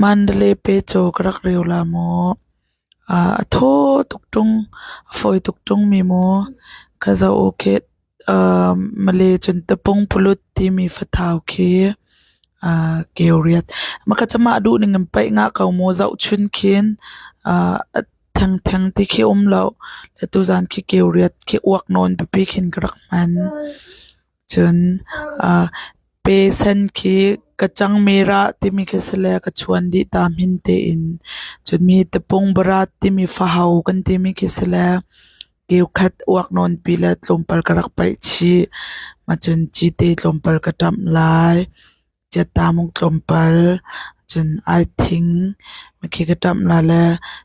Mandalay Pecho ka rak reu la maw? A thaw tuk ṭung, a fawi tuk ṭung mi maw? Ka zoh u khi Malay cun tapung pulut timi fathau khi keu riat. Maka camah duh ning in paih ngah ko mu, zohchun khin a thengtheng ti khi um lo. Tuzaan khi keu riat khi uak nawn pipi khin ka rak hman. Cun pe sen khi ka cang merah timi khi si le ka chuan dih ta hmin tein. Cun mi tapung barat timi fahau kan timi khi si le keukhat uak nawnpi le tlawmpal ka rak paih chih. Mah cun cite tlawmpal ka ṭamh lai. Chiattamung tlawmpal, cun aithing khi ka ṭamh la le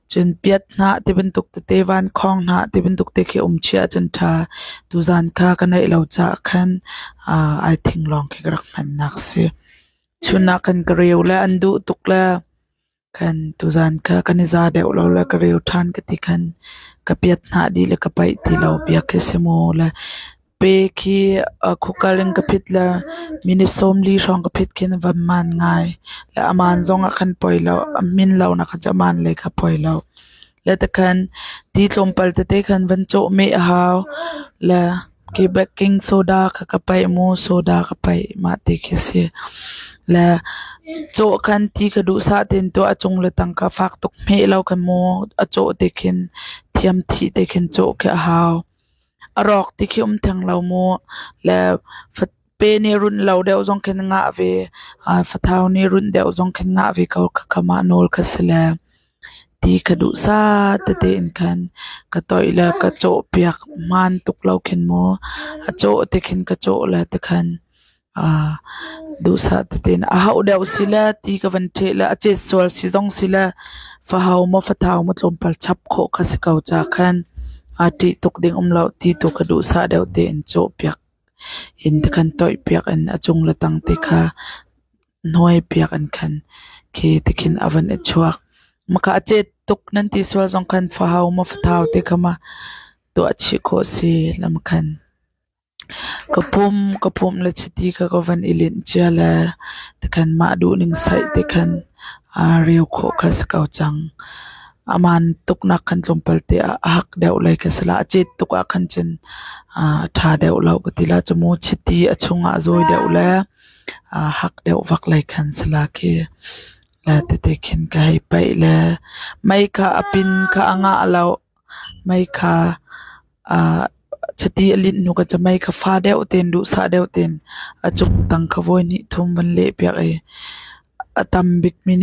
cun piat hnah ti bantuk tete vankhawng hnah ti bantuk te khi um chih ahcun ṭha. Tuzaan kha ka neih lo caah khan aithing lawng khi ka rak hmannak si. Chun ah khan ka reu le an duh tuk le khan tuzaan kha kan i za deuh lo le ka reu ṭhan ka ti khan ka piat hnah dih le ka paih ti lo bia khi si mu le pe khi khukal in ka phit le minute 40 hrawng ka phit khin a van maan ngai. Le a maan zong ah khan poi lo, a hmin lo nak khan cu a maan lei kha poi lo. Le tikhan ti tlawmpal tete khan van cawh meh a hau. Le khi baking soda kha ka paih mu, soda ka paih mah ti khi si. Le cawh khan ti kha duhsah tein tuah, a cung le tang kha fak tuk hmeh lo khan mu, a cawh te khin thiam thih te khin cawh khi a hau. A rawk ti khi um theng lo mu. Le pe nih runh lo deuh zong khin ngah ve, fathau nih runh deuh zong khin ngah ve ko khakha mah nawl kha si le. Ti ka duhsah tete in khan ka toih le ka cawhpiak hmaan tuk lo khin mu. A cawh te khin ka cawh le tikhan duhsah tete in a hauh deuh si le ti ka van ṭheh le a cet sual si zong si le fahau maw fathau maw tlawmpal chap khawh kha si ko ca khan aa ṭih tuk ding um lo. Ti tu kha duhsah deuh tein cawhpiak in tikhan toihpiak in a cung le tang te kha hnuaipiak an khan khi tikhin a van i chuak. Maka a cet tuk nan ti sual zong khan fahau maw fathau te kha ma tuah chih khawh si lam khan. Ka pum le chiti kha ka van i linh cia le tikhan mah duhning saih te khan aa reu khawh kha si ko cang. Aman tuk nak khan tlawmpal te ah a hak deuh lai ka si la. A cet tuk ah khan cun a ṭha deuh lo ka ti la. Cumu chiti a chung ah a zawi deuh le hak deuh vak lei khan si la khi le tete khin ka hei paih le mei kha a pin kha a ngah lo. Mei kha chiti a linh hnu ka cu mei kha fa deuh tein duhsah deuh tein a cung tang kha voi hnih thum van leh piak i a tam bik mi.